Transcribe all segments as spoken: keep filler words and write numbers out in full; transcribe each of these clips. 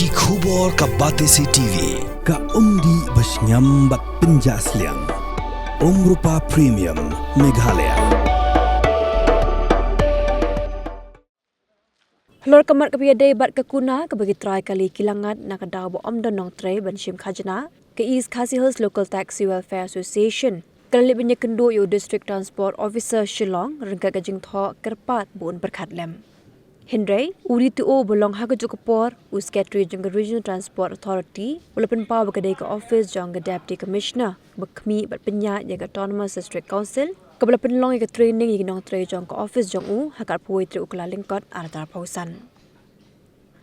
Ki khubor ka Batesi T V, ka umdih ba shngiam bad pynjah sliang. Umrupa Premium, Meghalaya. Halor ka mat kaba ïadei bad ka kuna kaba ki trai kali ki la ngat na ka daw ba ym don nongtrei ban shim khajna, ka East Khasi Hills Local Taxi Welfare Association ka la leit ban ïakynduh ïa u District Transport Officer Shillong ryngkat ka jingthoh kyrpad ba un pyrkhat lem. Hynrei u D T O ba long ha kajuh ka por, u Secretary jong ka Regional Transport Authority, u la pynpaw ba ka dei ka office jong ka Deputy Commissioner ba khmih bad pynïaid ïa ka Autonomous District Council kaba la pynlong ïa ka training ïa ki nongtrei jong ka office jong u ha ka arphew wei tarik u Kyllalyngkot arhajar arphew san.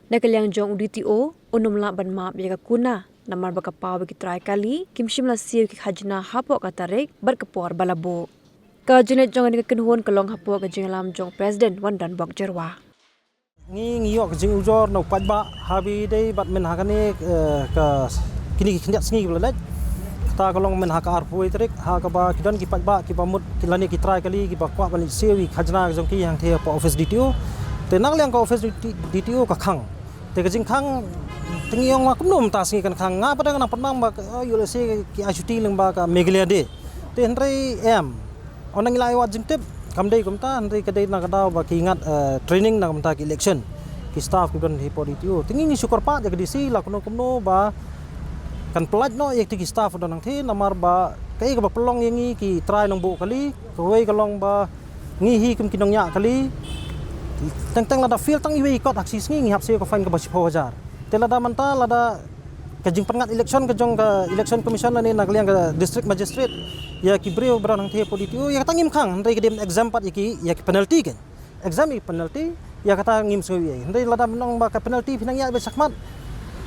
Na ka liang jong u D T O, un ym lah ban map ïa ka kuna namar ba ka paw ba ki trai kali kim shym la siew ki khajna hapoh ka tarik bad ka por ba la buh. Ka jingleit jong kane ka kynhun ka long hapoh ka jingïalam jong President Wondorbok Jyrwa. Ngi ngi ïoh ka jingujor na u paidbah ha ba dei bad mynha kane, eh, ka kine ki khyndiat sngi kiba la leit. Kata ka long mynha ka arphew wei tarik ha kaba ki don ki paidbah kiba mut ki lane ki trai kali kiba kwah ban leit siew ïa ki khajna ka jong ki hangtei hapoh office D T O. Te na ka liang ka office D T O ka khang. Te ka jingkhang te ngi ong ma kumno mynta sngi kan khang, nga pat nga nang pynmang ba ka, oh, ïoh lehse ki ai shuti lyngba ka Meghalaya Day. Te hynrei em, ong nang ïa la ai wat jingtip, kam dei kumta, hynrei ka dei na ka daw ba ki ngat, eh, training na ka bynta ki election. Ki staff ki don hapoh D T O. Te ngi ngi shukor pat ïa ka D C la kumno kumno ba kan pyllait noh ïa ki staff don hangtei namar ba kaei kaba pynlong ïa ngi ki trai nongbuh kali, kawei ka long ba ngi hi kum ki nongñiah kali. Teng teng lada fail tang iwei i kot ha ka shi sngi ngi hap siew ka fine kaba shiphew hajar. Te lada mynta lada ka jingpynngat election ka jong ka Election Commission lane na ka liang ka District Magistrate ïa ki briew ba don hangtei hapoh D T O, ïa kata ngim khang, hynrei ka dei ban exempt pat ïa ki, ïa ki penalty kan. Exempt ïa ki penalty, ïa kata ngim sngew ei. Hynrei lada mynta ba ka penalty phi nang ïaid beit shakhmat,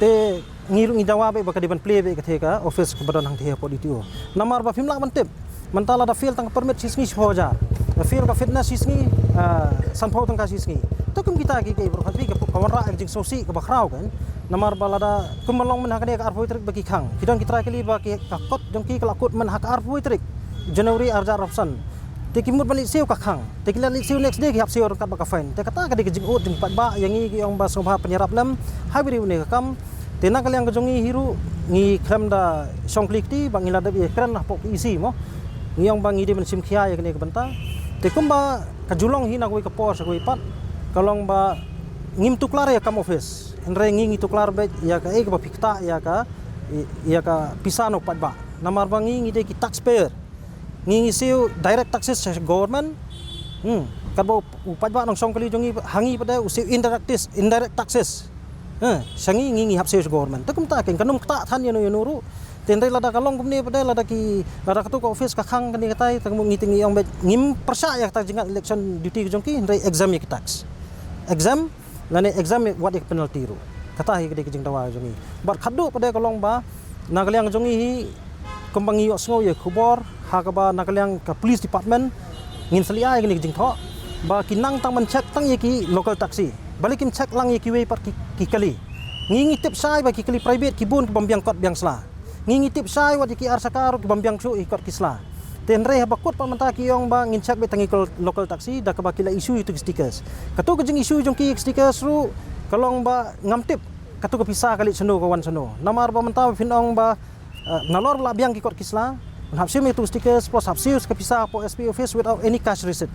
te ngi ruh ngi dawa beit ba ka dei ban plie beit katei ka office kaba don hangtei hapoh D T O. Namar ba phim lah ban tip. Mynta lada fail tang ka permit shi sngi shiphew hajar. Lada fail ka fitness shi sngi, ah, sanphew tyngka shi sngi. Te kum kita ki, ki baroh kawei ka, ka wanrah ïa ka jingsngewsih kaba khraw kan. Namar ba lada kum ba long mynha kane ka arphew tarik ba ki khang. Ki don ki trai kali ba ki, ka kot jong ki ka la kut mynha ka arphew tarik January arhajar arphew san. Te ki mut ban leit siew ka khang. Te ki la leit siew next day ki hap siew ryngkat bad ka fine. Te kata ka dei ka jingud jong ki paidbah, ïa ngi ki ong ba sngewbha pynïarap lem ha ba ïadei bad kane ka kam. Te na ka liang ka jong ngi hi ruh ngi khlem da shong kli kti ba ngi la dep ïakren hapoh ka E C mo. Ngi ong ba ngi dei ban shim khia ïa kane ka bynta. Te kumba ka ju long hi na kawei ka por sha kawei pat, ka long ba ngim tuklar ïa ka kam office. Hynrei ngi ngi tuklar beit ïa kaei kaba phi ktah ïa ka, ïa ka pisa na u paidbah. Namar ba ngi ngi dei ki taxpayer. Ngi ngi siew direct taxes sha government. Hmm. Katba u, u paidbah nongshong kali jong ngi ha ngi pat de u siew indirect tax, indirect taxes. Eh, sha ngi ngi ngi hap siew sha government. Te kumta kein kan ym ktah than ïano ïano ruh. Te hynrei lada ka long kumne pat de lada ki, lada katu ka office ka khang kane katai, te ngi te ngi ong beit ngim pyrshah ïa kata ka jingngat election duty ka jong ki, hynrei exempt ïa ki tax. Exempt lane exempt wat ïa ka penalty ruh. Kata hi ka dei ka jingdawa jong ngi. Bad khatduh pat de ka long ba na ka liang jong ngi hi kumba ngi ïohsngew ïa ka khubor ha kaba na ka liang ka police department ngin sa leit ai kane ka jingthoh ba ki nang tang ban check tang ïa ki local taxi. Balei kim check lang ïa kiwei pat ki, ki kali. Ngi ngi tip shai ba ki kali private ki bun ki bym biang kot biang sla. Ngi ngi tip shai wat ïa ki ar shaka ruh ki bym biang shuh ïa ki kot ki sla. Te hynrei haba kut pat mynta ki ong ba ngin check beit tang ïa ki local taxi da kaba ki la issue ïa ki stickers. Katu ka jing issue jong ki stickers ruh ka long ba ngam tip katu ka pisa ka leit shano ka wan shano. Namar ba mynta ba phin ong ba, eh, nalor ba la biang ki kot ki sla, un hap shim ïa tu stickers plus hap siew ka pisa hapoh S P office without any cash receipt.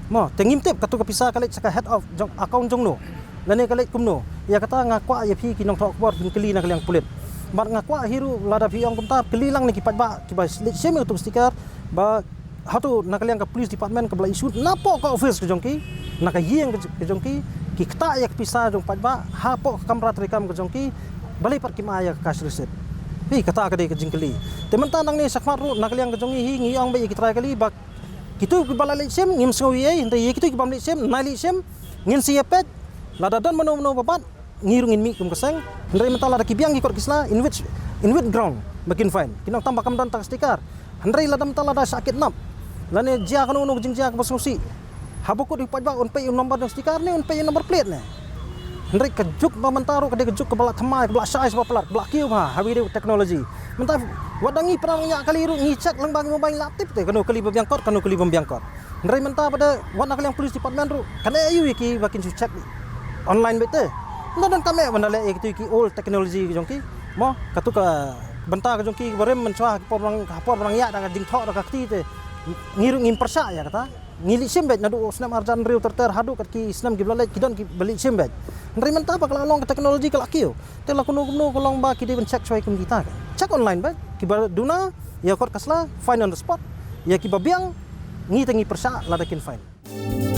Mo, te ngim tip katu ka pisa ka leit sha ka head of jong account jong no. Lane ka leit kumno. Ïa kata nga kwah ïa phi ki nongthoh khubor phin kylli na ka liang pulit. Bad nga kwah hi ruh lada phi ong kumta kylli lang na ki paidbah kiba leit shim ïa tu sticker ba hato na ka liang ka police department kaba la issue napoh ka office ka jong ki, na ka ïing ka jong ki, ki ktah ïa ka pisa jong paidbah hapoh ka kamra treikam ka jong ki, balei pat kim ai ïa ka cash receipt. Phi, kata ka dei ka jingkylli. Te mynta nangne shakhmat ruh na ka liang ka jong ngi hi ngi ong beit ïa ki trai kali ba kitu kiba la leit shim ngim sngew ei ei, hynrei ïa kitu ki bym leit shim, nai leit shim, ngin sa ïa peit, lada don mano mano ba bat, ngi ruh ngin mih kum ka seng. Hynrei mynta lada ki biang ki kot ki sla, in which, in which ground ba kin fine? Kin ong tang ba kam don tang sticker. Hynrei lada mynta lada shah kidnap lane jia kano kano ka jingjia kaba sngewsih, haba kut u paidbah un peit ïa u number jong sticker ne un peit ïa u number plate ne? Hynrei ka juk ba mynta ruh ka dei ka juk kaba la thymmai, kaba la shai shaba palat, kaba la kiew bha ha video technology. Mynta wat da ngi para nongñiah kali ruh ngi check lyngba ki mobile, la tip te kano kali ba biang kot, kano kali bym biang kot. Hynrei mynta pat de wat na ka liang police department ruh kan ïa ïohi ki ba kin shu check online beit te. Nda don kam eh ban da leh ïa kitu ki old technology ki jong ki. Mo, katu ka bynta ka jong ki barim mynshwa ha por ba nga, ha por ba nga ïa da ka jingthoh da ka kti te. Ngi ruh ngim pyrshah ïa kata. Ngi leit shim beit naduh u snem arjan riu ter ter haduh kat ki snem ki ba la leit ki don ki ba leit shim beit. Hynrei mynta ba ka la long ka technology ka la kiew. Te la kumno kumno ka long ba ki dei ban check shwa kum kita ka. Check online beit. Ki ba duna ïa kot ka sla, fine on the spot. Ïa ki ba biang, ngi te ngi pyrshah lada kin fine.